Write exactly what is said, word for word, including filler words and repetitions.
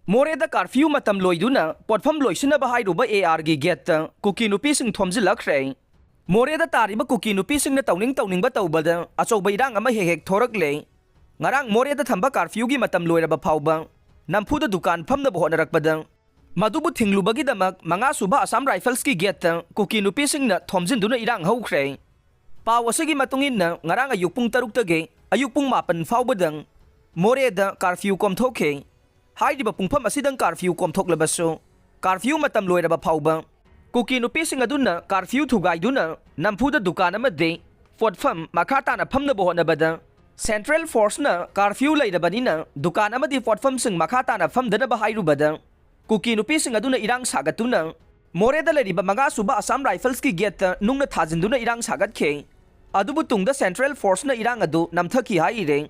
ꯃꯣꯔꯦꯗ ꯀꯥꯔꯐ꯭ꯌꯨ ꯃꯇꯝ ꯂꯣꯏꯗꯨꯅ ꯄꯣꯠꯐꯝ ꯂꯣꯏꯁꯤꯟꯅꯕ ꯍꯥꯏꯔꯨꯕ ꯑꯦ ꯑꯥꯔꯒꯤ ꯒꯦꯠꯇ ꯀꯨꯀꯤ ꯅꯨꯄꯤꯁꯤꯡ ꯊꯣꯝꯖꯤꯜꯂꯛꯈ꯭ꯔꯦ꯫ ꯃꯣꯔꯦꯗ ꯇꯥꯔꯤꯕ ꯀꯨꯀꯤ ꯅꯨꯄꯤꯁꯤꯡꯅ ꯇꯧꯅꯤꯡ ꯇꯧꯅꯤꯡꯕ ꯇꯧꯕꯗ ꯑꯆꯧꯕ ꯏꯔꯥꯡ ꯑꯃ ꯍꯦꯛ ꯍꯦꯛ ꯊꯣꯔꯛꯂꯦ꯫ ꯉꯔꯥꯡ ꯃꯣꯔꯦꯗ ꯊꯝꯕ ꯀꯥꯔꯐ꯭ꯌꯨꯒꯤ ꯃꯇꯝ ꯂꯣꯏꯔꯕ ꯐꯥꯎꯕ ꯅꯝꯐꯨꯗ ꯗꯨꯀꯥꯟ ꯐꯝꯅꯕ ꯍꯣꯠꯅꯔꯛꯄꯗ, ꯃꯗꯨꯕꯨ ꯊꯤꯡꯂꯨꯕꯒꯤꯗꯃꯛ ꯃꯉꯥ ꯁꯨꯕ ꯑꯁꯥꯝ ꯔꯥꯏꯐꯜꯁꯀꯤ ꯒꯦꯠꯇ ꯀꯨꯀꯤ ꯅꯨꯄꯤꯁꯤꯡꯅ ꯊꯣꯝꯖꯤꯟꯗꯨꯅ ꯏꯔꯥꯡ ꯍꯧꯈ꯭ꯔꯦ꯫ ꯄꯥꯎ ꯑꯁꯤꯒꯤ ꯃꯇꯨꯡ ꯏꯟꯅ, ꯉꯔꯥꯡ ꯑꯌꯨꯛ ꯄꯨꯡ ꯇꯔꯨꯛꯇꯒꯤ ꯑꯌꯨꯛ ꯄꯨꯡ ꯃꯥꯄꯟ ꯐꯥꯎꯕꯗ ꯃꯣꯔꯦꯗ ꯀꯥꯔꯐ꯭ꯌꯨ ꯀꯣꯝꯊꯣꯛꯈꯤ꯫ ꯍꯥꯏꯔꯤꯕ ꯄꯨꯡꯐꯝ ꯑꯁꯤꯗꯪ ꯀꯥꯔꯐ꯭ꯌꯨ ꯀꯣꯝꯊꯣꯛꯂꯕꯁꯨ, ꯀꯥꯔꯐ꯭ꯌꯨ ꯃꯇꯝ ꯂꯣꯏꯔꯕ ꯐꯥꯎꯕ ꯀꯨꯀꯤ ꯅꯨꯄꯤꯁꯤꯡ ꯑꯗꯨꯅ ꯀꯥꯔꯐ꯭ꯌꯨ ꯊꯨꯒꯥꯏꯗꯨꯅ ꯅꯝꯐꯨꯗ ꯗꯨꯀꯥꯟ ꯑꯃꯗꯤ ꯄꯣꯠꯐꯝ ꯃꯈꯥ ꯇꯥꯅ ꯐꯝꯅꯕ ꯍꯣꯠꯅꯕꯗ, ꯁꯦꯟꯇ꯭ꯔꯦꯜ ꯐꯣꯔꯁꯅ ꯀꯥꯔꯐ꯭ꯌꯨ ꯂꯩꯔꯕꯅꯤꯅ ꯗꯨꯀꯥꯟ ꯑꯃꯗꯤ ꯄꯣꯠꯐꯝꯁꯤꯡ ꯃꯈꯥ ꯇꯥꯅ ꯐꯝꯗꯅꯕ ꯍꯥꯏꯔꯨꯕꯗ, ꯀꯨꯀꯤ ꯅꯨꯄꯤꯁꯤꯡ ꯑꯗꯨꯅ ꯏꯔꯥꯡ ꯁꯥꯒꯠꯇꯨꯅ ꯃꯣꯔꯦꯗ ꯂꯩꯔꯤꯕ ꯃꯉꯥ ꯁꯨꯕ ꯑꯁꯥꯝ ꯔꯥꯏꯐꯜꯁꯀꯤ ꯒꯦꯠꯇ ꯅꯨꯡꯅ ꯊꯥꯖꯤꯟꯗꯨꯅ ꯏꯔꯥꯡ ꯁꯥꯒꯠꯈꯤ꯫ ꯑꯗꯨꯕꯨ ꯇꯨꯡꯗ ꯁꯦꯟꯇ꯭ꯔꯦꯜ ꯐꯣꯔꯁꯅ ꯏꯔꯥꯡ ꯑꯗꯨ ꯅꯝꯊꯈꯤ ꯍꯥꯏꯔꯦ꯫